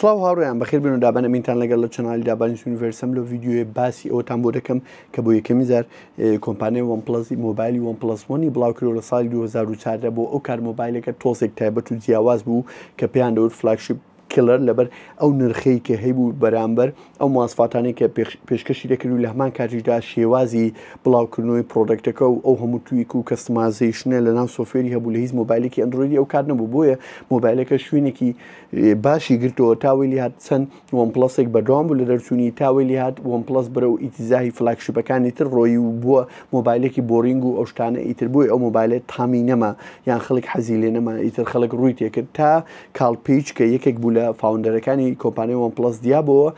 سڵاو هاوڕێیان بەخێر بێن و دابان ئەمینتان لەگەڵ لە channel ی دابانیس Universe م لەو ڤیدیۆیە باسی ئەوەتان بۆ دەکەم کە بۆ یەکەمین جار کۆمپانیای OnePlus ی مۆبایلی OnePlus One ی بڵاو کردەوە لە ساڵی 2014 بۆ ئەو کار مۆبایلەکە تۆزێک تایبەت و جیاواز بوو کە پێیان دەوت flagship killer لەبەر ئەو نرخەی کە هەیبوو بەرامبەر ئەو مواسفاتانەی کە پێشکەشی دەکرد و لە هەمان کاتیشدا شێوازی بڵاوکردنەوەی product ەکە و ئەو هەموو tweak و customization ە لە ناو software ی هەبوو لە هیچ مۆبایلێکی ئەندرۆیدی ئەو کات نەبوو، بۆیە مۆبایلەکە شوێنێکی باشی گرتەوە تا وەی لێهات چەند OnePlus ێک بەردەوام بوو لە دەرچوونی تا وەی لێهات OnePlus بەرەو ئیتیزاهی flagship ەکانی تر ڕۆیی و بووە مۆبایلێکی boring و ئەو شتانە ئیتر بۆیە ئەو مۆبایلە تامی نەما یان خەڵک حەزی لێ نەما ئیتر خەڵک ڕووی تێکرد تا کارل پێیج کە یەکێک بوو لە founder ەکانی کۆمپانیای OnePlus دیابەوە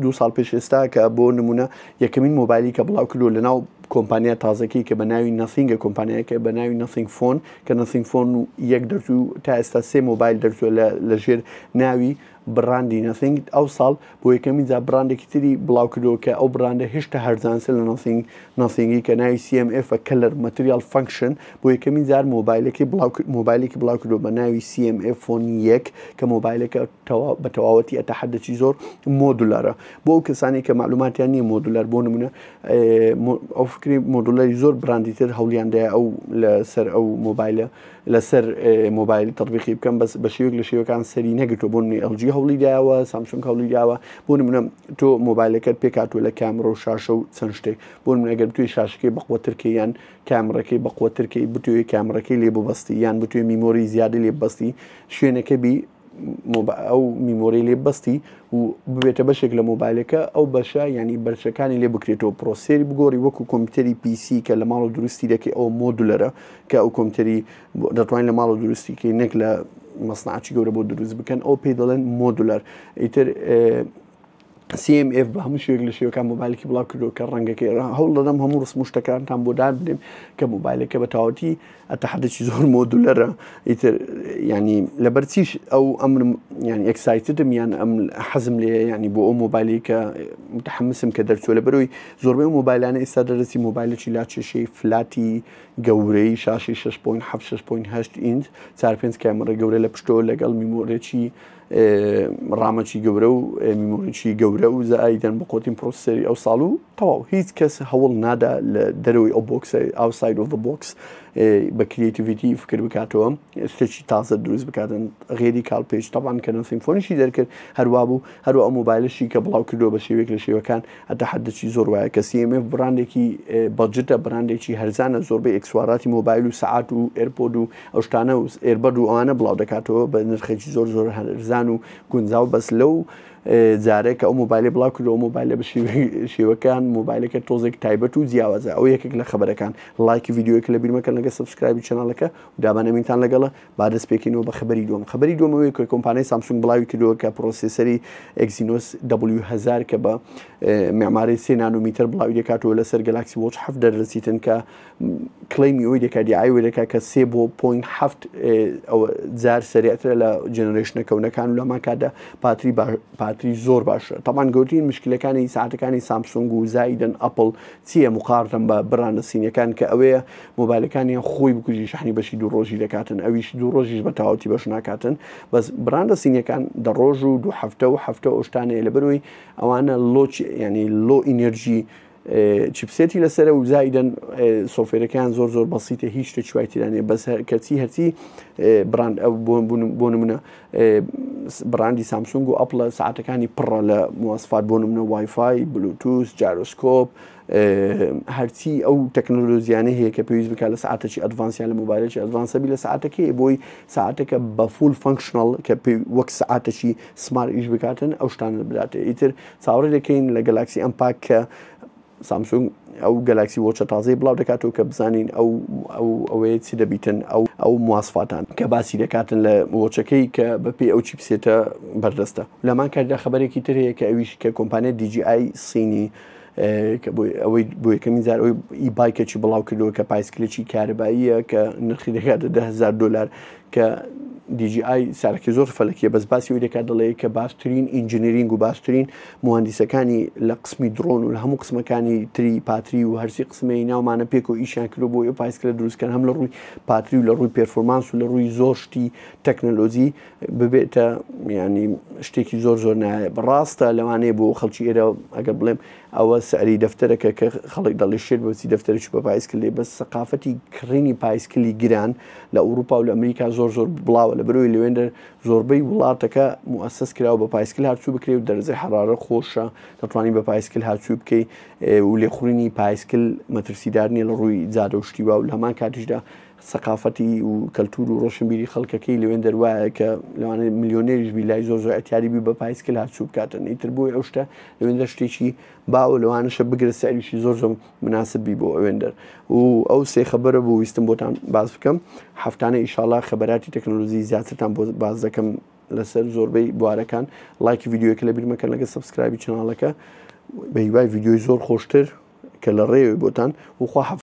دوو ساڵ پێش ئێستا کە بۆ نمونە یەکەمین مۆبایلی کە بڵاو کردو لەناو کۆمپانیا تازەکەی کە بە ناوی Nothing ە کۆمپانیایەکە بە ناوی Nothing Phone کە Nothing Phone یەک دەرچوو تا ئێستا سێ مۆبایل دەرچووە لە ژێر ناوی brand ی Nothing ئەو ساڵ بۆ یەکەمین جار brand ێکی تری بڵاو کردەوە کە ئەو brand ە هێشتا هەرزانترە لە Nothing Nothing ی کە ناوی CMF ە Color Material Function بۆ یەکەمین جار مۆبایلەکەی بڵاو مۆبایلێکی بڵاو کردەوە بە ناوی CMF Phone یەک کە مۆبایلەکە بە تەواوەتی ئەتەحەدەکی زۆر modular ە بۆ ئەو کەسانی کە معلوماتیان نییە modular بۆ نمونە ئەو فکری modular ی زۆر brand ی تر هەوڵیاندایە ئەو لەسەر ئەو مۆبایلە لەسەر مۆبایل تەطبیقی بکەم بەس بە شێوەیەک لە شێوەکان سەری نەگرتووە بۆ نمونە LG هەوڵی داوە سامسونگ هەوڵی داوە بۆ نمونە تۆ مۆبایلەکەت پێکاتوە لە کامرە و شاشە و چەند شتێک بۆ نمونە ئەگەر بتوێ شاشەکەی بەقوەترکەی یان کامرەکەی بەقوەترکەی بتوێ کامرەکەی لێ ببەستی یان بتوێ memory زیادە لێ ببەستی شوێنەکە بی ئەو memory لێ بەستی و ببێتە بەشێک لە مۆبایلەکە ئەو بەشە ینی بەرشەکانی لێ بکرێتەوە processor ی بگۆڕی وەکو کۆمپیوتەری PC کە لە ماڵ دروستی دەکەی ئەو modular ە کە ئەو کۆمپیوتەری دەتوانین لە ماڵ دروستی کەی نەک لە مەسنعی گەورە بۆ دروست بکەن ئەو پێی دەڵێن modular. ئیتر CMF بە هەموو شێوەیەک لە شێوەکان مۆبایلێکی بڵاو کردەوە کە ڕەنگەکەی هەوڵ دەدەم هەموو ڕسم و شتەکانتان بۆ دابنێم کە مۆبایلەکە بە تەواوەتی ئەتەحدەکی زۆر modular ە ئیتر ینی لەبەر چیش ئەو ئەمرم یان excited م یان ئەم حەزم لێ ینی بۆ ئەو مۆبایلی کە متحمسم کە دەرچوە لە بەرەوەی زۆربەی مۆبایلانە ئێستا دەرەسی مۆبایلێکی لاچێشەی flat ی گەورەی شاشی 6.7 6.8 ئینج 4 5 کامێرە گەورە لە پشتەوە لەگەڵ memory ێکی RAM ەکی گەورە و memory ی گەورە و زایدەن بە قوتین processor ی ئەو ساڵ و تەواو. هیچ کەس هەوڵ نادا لە دەرەوەی ئەو box outside of the box بە creativity فکر بکاتەوە شتێکی تازە دروست بکاتن غێری کارل پێیج. تەبان کە Nothing Phone یشی دەرکرد هەروا بوو، هەروە ئەو مۆبایلشی کە بڵاو کردەوە بە شێوەیەک لە شێوەکان هەتا حدێکی زۆر وایە کە CMF brand ێکی budget ە، brand ێکی هەرزانە، زۆربەی ئێکسواراتی مۆبایل و سەعات و AirPod و ئەو شتانە و earbud و ئەوانە بڵاو دەکاتەوە بە نرخێکی زۆر زۆر هەرزان و گونجاو. بەس لەو جارێک کە ئەو مۆبایلی بڵاو کردەوە مۆبایلە بە شێوەکان مۆبایلەکە تۆزێک تایبەت و جیاوازە. ئەو یەکێک لە خبرەکان لایکی ڤیدیۆیەکە لە بیرمەکەن لەگە subscribe ی channel ەکە و دابانەمینتان لەگەڵە. با دەست پێکەینەوە بە خبری دووەم. خبری دووەم ئەوەیە کە کۆمپانیای سامسونگ بڵاوی کردەوە کە processor ی Exynos W1000 کە بە معماری 3 نانۆمیتەر بڵاوی دەکاتەوە لەسەر Galaxy Watch 7 دەرەسیتن کە claim ی ئەوی دەکات دیعای ئەوی دەکات کە سێ بۆ point هەفت ئەوە جار سەریعترە لە generation ە کەونەکان و لەمان کاتدا پاتری پاتری زۆر باشە. تەمان گەورترین مشکلەکانی ساعتەکانی سامسونگ و زایدن ئەپل چییە مقارنە بە brand ە سینەکان کە ئەوەیە مۆبایلەکانیان خۆی بکوژی شەحنی بەشی دوو ڕۆژی دەکاتن ئەویش دوو ڕۆژیش بە تەواوەتی بەش ناکاتن. بەس brand ە سینەکان دە ڕۆژ و دوو هەفتە و هەفتە ئەو شتانەیە لەبەرەوەی ئەوانە low ینی low energy chipset ی لەسەرە و زایدەن software ەکان زۆر زۆر بەسیتە هیچ شتێکی وای تێدا نییە. بەس کەچی هەرچی brand ئەو بۆ نمونە brand ی سامسونگ و ئەپڵە ساعتەکانی پڕە لە مواسفات بۆ نمونە WiFi Bluetooth gyroscope هەرچی ئەو تەکنۆلۆژیانە هەیە کە پێویست بکات لە ساعتێکی advance یان لە مۆبایلێکی advance ە بی لە ساعتەکەی بۆی ساعتەکە بە full functional کە پێ وەک ساعتێکی smart ئیش بکاتن ئەو شتانە بداتێ. ئیتر چاوەڕێ دەکەین لە Galaxy Unpacked کە سامسونگ ئەو Galaxy Watch ە تازەی بڵاو دەکاتەوە کە بزانین ئەو ئەو ئەوەیە چی دەبیتن ئەو ئەو مواسفاتان کە باسی دەکاتن لە watch ەکەی کە بەپێی ئەو chipset ە بەردەستە. لەمان کاتدا خبرێکی تر هەیە کە ئەویش کە کۆمپانیا DJI سینی کە بۆ ئەوەی بۆ یەکەمین جار ئەوەی e-bike ێکی بڵاو کردەوە کە پایسکلێکی کارەباییە کە نرخی دەکاتە 10,000 دلار کە DJI سارەکەی زۆر فەلەکیە بەس باسی ئەوی دەکات دەڵێ کە باشترین engineering و باشترین موهەندیسەکانی لە قسمی درۆن و لە هەموو قسمەکانی تری پاتری و هەرسی قسمەی ناومانە پێک و ئیشیان کردو بۆ ئەو پایسکلە دروستکەن هەم لە ڕووی پاتری و لە ڕووی performance و لە ڕووی زۆر شتی تەکنەلۆجی ببێتە ینی شتێکی زۆر زۆر نایە بەڕاستە لەوانەیە بۆ خەڵکی ئێرە ئەگەر بڵێم ئەوە سعری دەفتەرەکە کە خەڵک دەڵێ شێت بۆچی دەفتەرێکی بە پایسکل لێ بەس سەقافەتی کڕینی پایسکلی گران لە ئەوروپا و لە ئەمریکا زۆر زۆر بڵاوە لە بەرەوەی لەوێندەر زۆربەی وڵاتەکە موسس کراوە بە پایسکل هاتوو بکرێ و دەرزەی حرارە خۆشە دەتوانانی بە پایسکل هاتوو بکەی و لێخورینی پایسکل مەترسیدار نیە لە ڕووی جادە و شتی وا و لە هەمان کاتیشدا سەقافەتی و کەلتور و ڕۆشنبیری خەڵکەکەی لەوێندەر وایە کە لەوانەیە ملیۆنێریش بی لای زۆر زۆر ئەتیاری بی بە پایسکل هاتوو بکاتن ئیتر بۆی ئەو شتە لەوێندەر شتێکی باوە لەوانەشە بگرە سعریشی زۆر زۆر مناسب بی بۆ ئەوێندەر و ئەو سێ خەبەرە بوو ویستم بۆتان باس بکەم هەفتانە ئیشاڵا خەبەراتی تەکنەلۆژی زیاترتان بۆ باس دەکەم لەسەر زۆربەی بوارەکان لایکی ڤیدیۆکە لە بیرمەکەن لەگە subscribe ی channel ەکە بە هیوای ڤیدیۆی زۆر خۆشتر کە لە ڕێوێ بۆتان وخوا.